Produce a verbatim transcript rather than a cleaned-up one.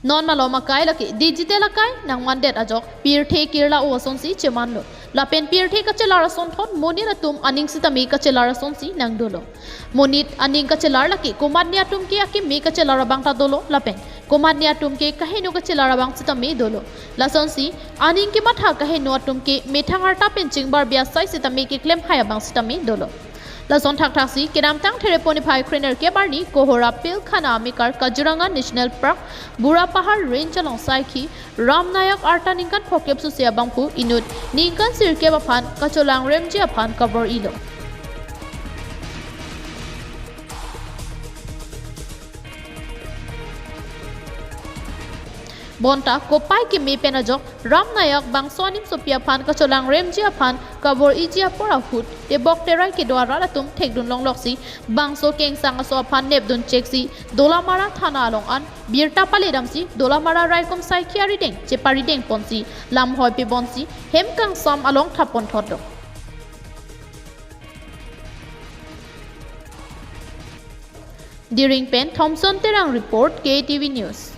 Non malom akai lake digital akai nangmandet ajok pirthe kirla-o asonsi chemanlo. Lapen pirthe kachelar asonthot monit atum aning sitame kachelar asonsi nangdolo. Monit aning kachelar lake komatne atum ke akeme kachelar abang ta dolo lapen komatne atum ke kaheno kachelar abang sitame dolo. Lasonsi aning kematha kaheno atum ke methang arta pen chingbar biasai sitame keklem hai abang sitame dolo. Lason thakthaksi kedamtang Therepon niphai krenerkep arni Kohora Pilkhana amekar Kaziranga National Park, Burapahar Range along saikhi Ram Nayak arta ningkan phokep suse abangphu inut ningkan sirkep aphan kacholangremji aphan kabor-ilo. Bonta kopai keme pen ajok Ram Nayak bangso animsopi aphan kacholangremji aphan kabor-iji apor ahut tebok terai kedo arat atum thekdun longloksi bangso kengsang aso aphan nepdun cheksi Dolamara thana along an birta paledamsi Dolamara raikom saikhi arideng cheparideng ponsi lamhoi pebonsi hem kangsam along thapon thotlo. Diring pen Thompson Terang report, K T V News.